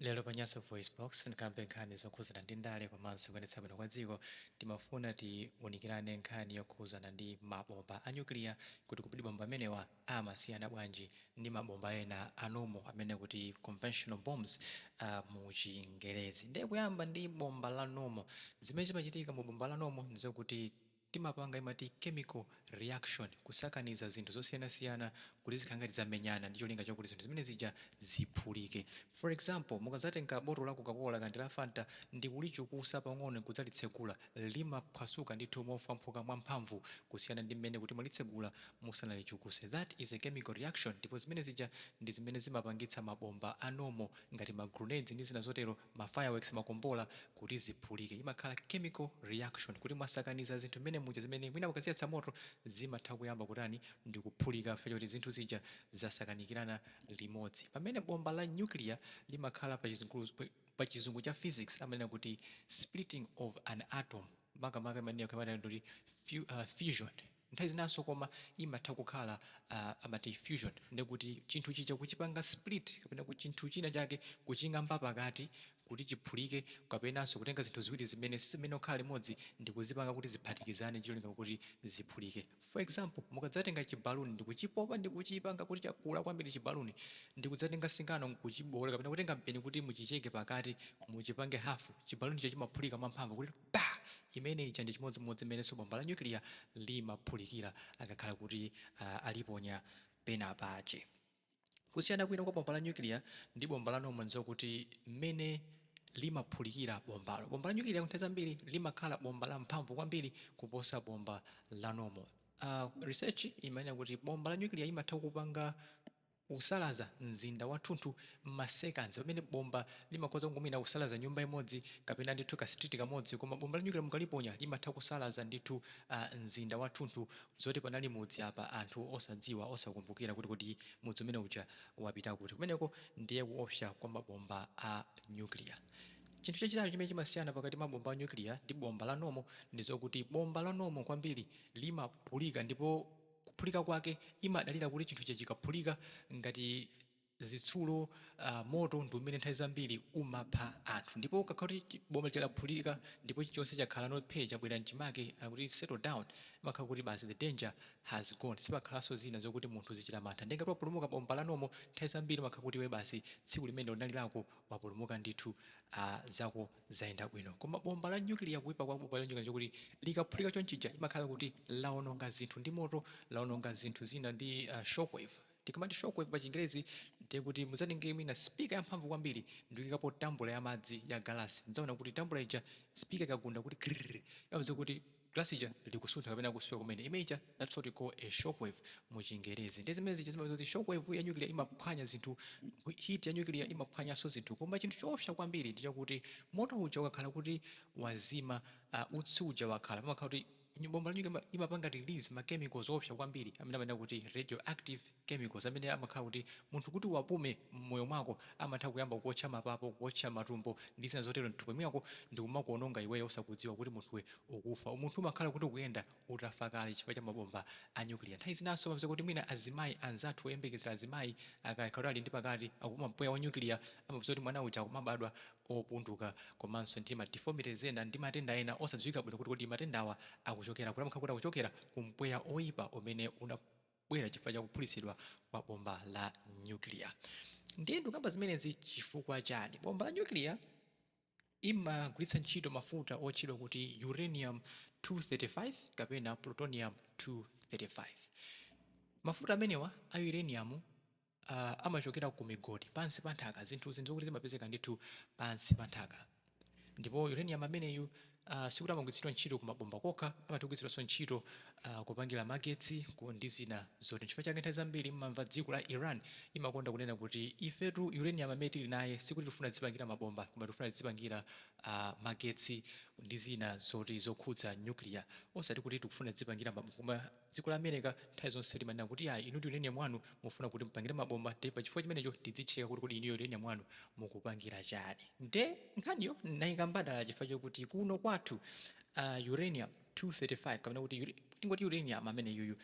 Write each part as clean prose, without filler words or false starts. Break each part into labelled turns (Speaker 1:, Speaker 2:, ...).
Speaker 1: Lero pa Nyasa VoiceBox ndikambe nkhani zokhuzana ndi ndale komanso kuyendetsa bwino kwa dziko. Timafuna tiwunikirane nkhani yokhuzana ndi mabomba a nyukiliya, kuti kodi bomba amenewa amasiyana bwanji ndi mabomba ena a normal, amene kuti conventional bombs mu Chingerezi. Ndiye kuyamba ndi bomba la normal, zimene zimachitika mu bomba la normal nzokuti timapanga imati chemical reaction, kusakaniza zinthu zosiyanasiyana kuti zikhala ngati zamenyana ndi cholinga chokuti zinthu zimene zija ziphulike. For example, mukadzatenga botolo la Coca-Cola kandi la Fanta ndi kulichukusa pang'ono nkudzalitsekula, limaphwasuka ndithu mofamphuka mwamphamvu kusiyana ndi mmene kuti mwalitsegula musanalichukuse. That is a chemical reaction, ndipo zimene zija ndi zimene zimapangitsa mabomba a normal ngati ma grenades ndi zina zotero, ma fireworks, makombola, kuti ziphulike. Imakhala chemical reaction kuti mwasakaniza zinthu mmene muja zimene mwina mukaziyatsa moto zimatha kuyamba kutani ndi kuphulika chifukwa choti zinthu zija zasakanikirana limodzi. Pamene bomba la nuclear limakhala pa Chizungu cha physics amanena kuti splitting of an atom, makamaka imeneyo kamanena kuti fusion nthawi zinanso, koma imatha kukhala amati fusion, ndekuti chinthu chija kuchipanga split kapena ku chinthu china chake kuching'amba pakati kuti chiphulike, kapenanso kutenga zinthu ziwiri zimene sizimene kukhala limodzi ndikuzipanga kuti ziphatikizane cholinga kuti ziphulike. For example, mukadzatenga chibaluni ndikuchipopa, ndikuchipanga kuti chakula kwambiri chibaluni, ndikudzatenga singano nkuchibola kapena kutenga mpeni kuti muchicheke pakati, muchipange hafu, chibaluni icho chimaphulika mwamphamvu kuti pa. Imene ija ndi chimodzimodzi mmenenso bomba la nuclear limaphulikira akakhala kuti aliponya pena pache. Kusiyana kwina kwa bomba la nuclear ndi bomba la normal nzokuti mmene limaphulikira bombalo, bomba la nuclear nthawi zambiri limakhala bomba la mphamvu kwambiri kuposa bomba la normal. Research imanena kuti bomba la nuclear imatha kupanga kusalaza mzinda wathunthu m'ma seconds, pamene bomba limakhoza kungomwina kusalaza nyumba imodzi kapena ndithu ka street kamodzi. Koma bomba la nuclear mukaliponya limatha kusalaza ndithu mzinda wathunthu, zoti panali mudzi apa anthu osadziwa, osakumbukira kuti mudzi umene uja wapita kuti. Kumeneko ndiye kuopsa kwa mabomba a nuclear. Chinthu chachitatu chimene chimasiyana pakati mabomba a nuclear ndi bomba la normal ndi zokuti bomba la normal kwambiri limaphulika, ndipo kuphulika kwake imadalira kuti chinthu chikaphulika ngati zitsulo, moto ndi umene nthawi zambiri umapha anthu. Ndipo ukakhala kuti bomba lichaphulika ndipo chilichonse chakhala nophe, chabwera mchimake, akuti settle down, imakhala kuti basi, the danger has gone, sipakhalanso zina zokuti munthu zichita mantha. Ndengati wapulumuka bomba la normal, nthawi zambiri umakhala kuti iwe basi, tsiku limene linali lako, wapulumuka ndithu, zako zayenda bwino. Koma bomba la nuclear, kuipa kwa bomba la nuclear chokuti likaphulika chonchija imakhala kuti laononga zinthu ndi moto, laononga zinthu zina ndi shockwave. Tikamati shockwave pa Chingerezi, ndiye kuti mudzatenge mwina speaker yamphamvu kwambiri ndikuyikapo tambula ya madzi ya galasi, mudzaona kuti tambula ija, speaker ikagunda kuti grrr, imapeza kuti glasi ija likusuntha kapena kusweka kumene. Imene ija, that's what we call a shockwave mu Chingerezi. Ndi zimene zija zimapeza kuti shockwave ya nuclear imaphwanya zinthu, heat ya nuclear imaphwanyanso zinthu. Koma chinthu choopsa kwambiri ndi chakuti moto uja ukakhala kuti wazima, utsi uja wakhala, pamakhala kuti bomba la nuclear imapanga release ma chemicals oopsa kwambiri amene amanena kuti radioactive chemicals, amene amakhala kuti munthu kuti wapume mmoyo mwako amatha kuyamba kuotcha mapapo, kuotcha matumbo ndi zina zotero mthupi mwako, ndikumakuononga iweyo osakudziwa kuti munthuwe ukufa. Munthu umakhala kuti ukuyenda utafa kale chifukwa cha mabomba a nuclear. Nthawi zinanso pamene kuti mwina azimayi anzathu oyembekezera, azimayi akakhala ali ndi pakati, akupuma mpweya wa nuclear, amapeza kuti mwana uja akumabadwa opunduka, komanso ndi ma deformities ena ndi matenda ena osadziwika bwino kuti kodi matendawa akuchokera kuti. Amakhala kuti akuchokera ku mpweya oyipa umene unabwera chifukwa cha kuphulitsidwa kwa bomba la nuclear. Ndiye ndikamba zimenezi chifukwa chani? Bomba la nuclear imagwiritsa ntchito mafuta otchedwa kuti uranium 235 kapena plutonium 235. Mafuta amenewa a uranium amachokera ku migodi pansi pa nthaka, zinthu zokuti zimapezeka ndithu pansi pa nthaka. Ndipo uranium ameneyu sikuti amagwiritsidwa ntchito ku mabomba kokha, amatha kugwiritsidwanso ntchito kupangira magetsi ndi zina zoti. Chifukwa chake nthawi zambiri mmamva dziko la Iran imakonda kunena kuti ifetu uranium amene tili naye sikuti tifuna tizipangira mabomba, koma tifuna tizipangira magetsi ndi zina zoti zokhudza nuclear, osati kuti tikufuna tizipangira mabomba. Koma dziko la America nthawi zonse limanena kuti ayi, inutu uranium wanu mufuna kuti mupangire mabomba, ndi pachifukwa chimenecho tidzicheka kuti kodi inuyo uranium wanu mukupangira chani. Nde nkhaniyo nayikambadala chifukwa chokuti kuno kwathu uranium 235 kapena kuti tingoti uranium amene yuyu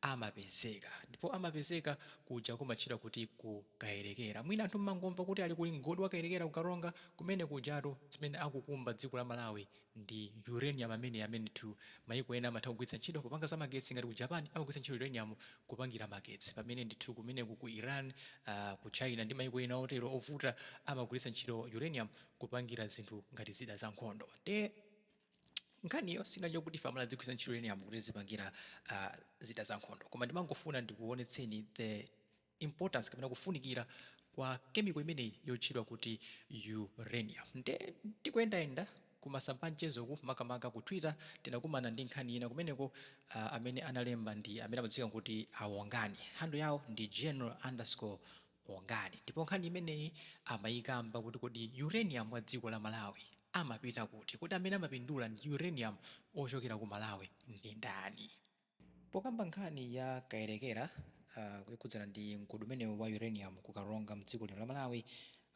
Speaker 1: Amapezeka, ndipo amapezeka kuja kumatchedwa kuti ku Kayelekera. Mwina anthu mmangomva kuti ali kuli mgodi wa Kayelekera ku Karonga. Kumene kujatu zimene akukumba dziko la Malawi ndi uranium amene ndithu maiko ena amatha kugwiritsa ntchito kupanga za magetsi. Ngati ku Japan amagwiritsa ntchito uranium kupangira magetsi, pamene ndithu kumeneku ku Iran, ku China ndi maiko ena otero ovuta amagwiritsa ntchito uranium kupangira zinthu ngati zida za nkhondo. Nde nkhaniyo sinali yokuti ife Amalawi tizigwiritsa ntchito uranium kuti tizipangira zida za nkhondo, koma ndimangofuna ndikuonetseni the importance kapena kufunikira kwa chemical imeneyi yotchedwa kuti uranium. Nde tikuyendayenda kumasamba mchezoku, makamaka ku Twitter, tinakumana ndi nkhani ina kumeneko. Amene analemba ndi amene amadziwika kuti Awongani, handle yawo ndi general_Wongani, ndipo nkhani imeneyi amayikamba kuti kodi uranium wa dziko la Malawi amapita kuti? Kodi amene amapindula ndi uranium ochokera ku Malawi ndi ndani? Pokamba nkhani ya Kayelekera yokhudzana ndi mgodi umenewu wa uranium ku Karonga mdziko lino la Malawi,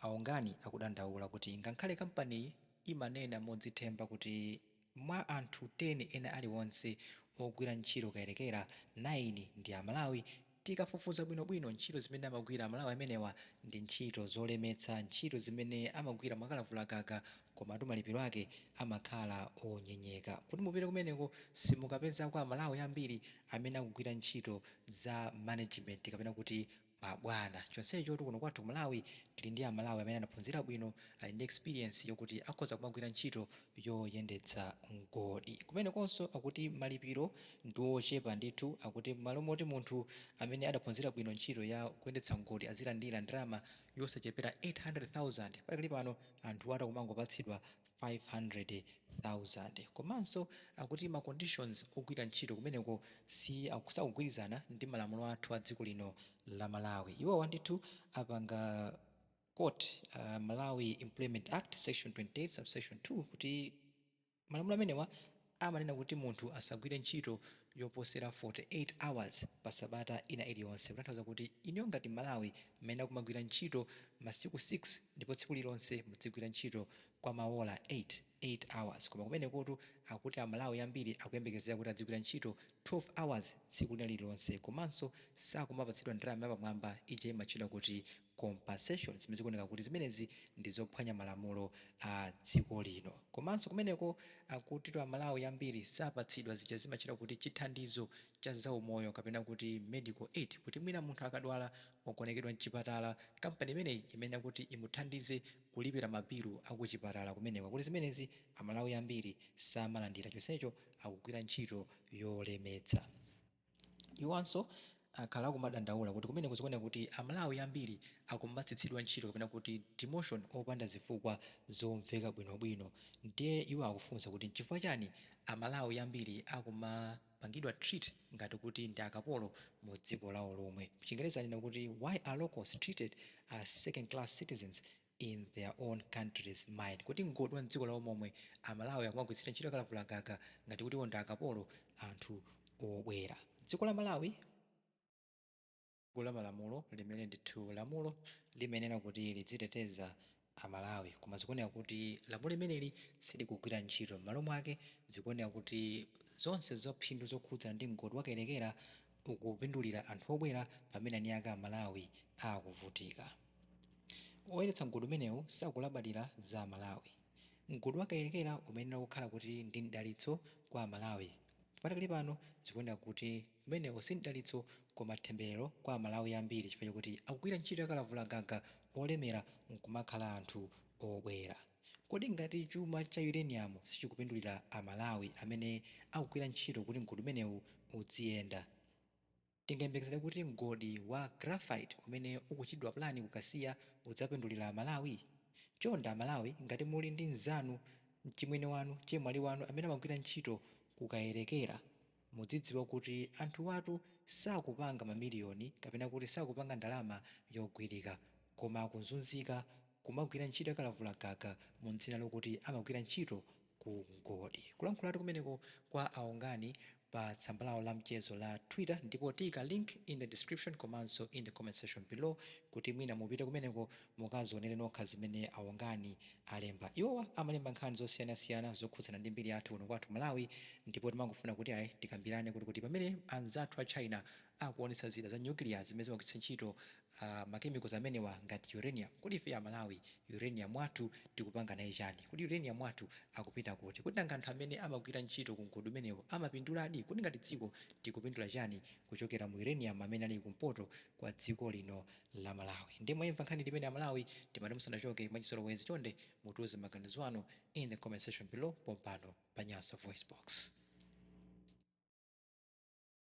Speaker 1: Awongani akudandaula kuti ngakhale kampaniyi imanena modzithemba kuti mwa anthu 10 ena aliwonse ogwira ntchito Kayelekera, 9 ndi Amalawi, tikafufuza bwinobwino ntchito zimene amagwira Amalawi amenewa ndi ntchito zolemetsa, ntchito zimene amagwira mwakalavulagaga, komatu malipiro ake amakhala onyenyeka. Kuti mupite kumeneko simukapezako Amalawi ambiri amene akugwira ntchito za management kapena kuti mabwana, chonsecho kuno kwathu ku Malawi tili ndi Amalawi amene anaphunzira bwino, ali ndi experience yokuti akhoza kumagwira ntchito yoyendetsa mgodi. Kumenekonso akuti malipiro ndi ochepa ndithu. Akuti malo moti munthu amene adaphunzira bwino ntchito ya kuyendetsa mgodi azilandira ndalama yosachepera 800,000, pakali pano anthu atakumangopatsidwa 500,000. Komanso akuti ma conditions ogwira ntchito kumeneko si sakugwirizana ndi malamulo athu a dziko lino la Malawi. Iwowa ndithu apanga quote Malawi Employment Act section 28 subsection 2, kuti malamulo amenewa amanena kuti munthu asagwire ntchito yoposera 48 hours pa sabata ina iliyonse, kutanthauza kuti inuyo ngati Malawi mmene akumagwira ntchito masiku 6, ndipo tsiku lilonse muzigwira ntchito kwa maola 8, 8 hours. Koma kumenekotu akuti Amalawi ambiri akuyembekezera kuti adzigwira ntchito 12 hours tsiku lina lililonse, komanso sakumapatsidwa ndalama yapamwamba ija imatchedwa kuti compensation, zimene zikuoneka kuti zimenezi ndi zophwanya malamulo a dziko lino. Komanso kumeneko akuti Amalawi ambiri sapatsidwa zija zimatchedwa kuti chithandizo cha zaumoyo kapena kuti medical aid, kuti mwina munthu akadwala, wagonekedwa mchipatala, kampani imeneyi imene akuti imuthandize kulipira mabilu akuchipatala kumeneko. Kuti zimenezi Amalawi ambiri samalandira, chonsecho akugwira ntchito yolemetsa. Iwanso akhala akumadandaula kuti kumene kuzikuoneka kuti Amalawi ambiri akumatsitsidwa ntchito kapena kuti demotion opanda zifukwa zomveka bwinobwino. Ndiye iwo akufunsa kuti nchifukwa chani Amalawi ambiri akumapangidwa treat ngati kuti ndi akapolo mu dziko lawo lomwe? Mchingerezi anena kuti, "Why are locals treated as second class citizens in their own country's mine?" Kuti mgodi wa mdziko lawo momwe Amalawi akumagwiritsira ntchito kalavulagaga ngati kuti iwo ndi akapolo, anthu obwera. Dziko la Malawi la malamulo limene ndithu lamulo limenena kuti lidziteteza Amalawi, koma zikuoneka kuti lamulo limeneli silikugwira ntchito. M'malo mwake zikuoneka kuti zonse zophindu zokhudzana ndi mgodi wa Kayelekera ukupindulira anthu obwera, pamene eni ake Amalawi akuvutika. Oyendetsa mgodi umenewu sakulabadira za Amalawi. Mgodi wa Kayelekera umayenera kukhala kuti ndi mdalitso kwa Amalawi. Patakali pano zikuoneka kuti umenewu si mdalitso koma temberero kwa Amalawi ambiri, chifukwa chakuti akugwira ntchito yakalavulagaga, olemera nkumakhala anthu obwera. Kodi ngati chuma cha uranium sichikupindulira Amalawi amene akugwira ntchito kuti mgodi umenewu udziyenda, tingayembekezere kuti mgodi wa graphite umene ukuchitidwa plan ku Kasiya udzapindulira Amalawi? Chonde Amalawi, ngati muli ndi mnzanu, mchimwene wanu, chemwali wanu amene amagwira ntchito ku Kayelekera, mudzidziwa kuti anthuwatu sakupanga mamiliyoni kapena kuti sakupanga ndalama yogwirika, koma akuzunzika kumagwira ntchito yakalavulagaga mu dzina lokuti amagwira ntchito ku mgodi. Kulankhulatu kumeneko kwa Aongani. pa tsamba lawo la mchezo la Twitter, ndipo tiyika link in the description komanso in the comment section below kuti mwina mupite kumeneko mukazionere nokha zimene a Wongani alemba. Iwowa amalemba nkhani zosiyanasiyana zokhudzana ndi mbiri yathu kuno kwathu Malawi, ndipo timangofuna kuti ayi, tikambirane kuti pamene anzathu a China akuonetsa zida za nuclear zimene zimagwiritsa ntchito ma chemicals amenewa ngati uranium, kodi ife a Malawi uranium wathu tikupanga naye chani? Kodi uranium wathu akupita kuti? Kuti nanga anthu amene amagwira ntchito ku mgodi umenewo amapinduladi? Kuti ngati dziko tikupindula chani kuchokera mu uranium amene ali kumpoto kwa dziko lino la Malawi? Ndiye mwayimva nkhani limene a Malawi. Timati musanachoke, mwachizolowezi, chonde mutiuze maganizo anu in the comment section below pompano pa Nyasa Voice Box.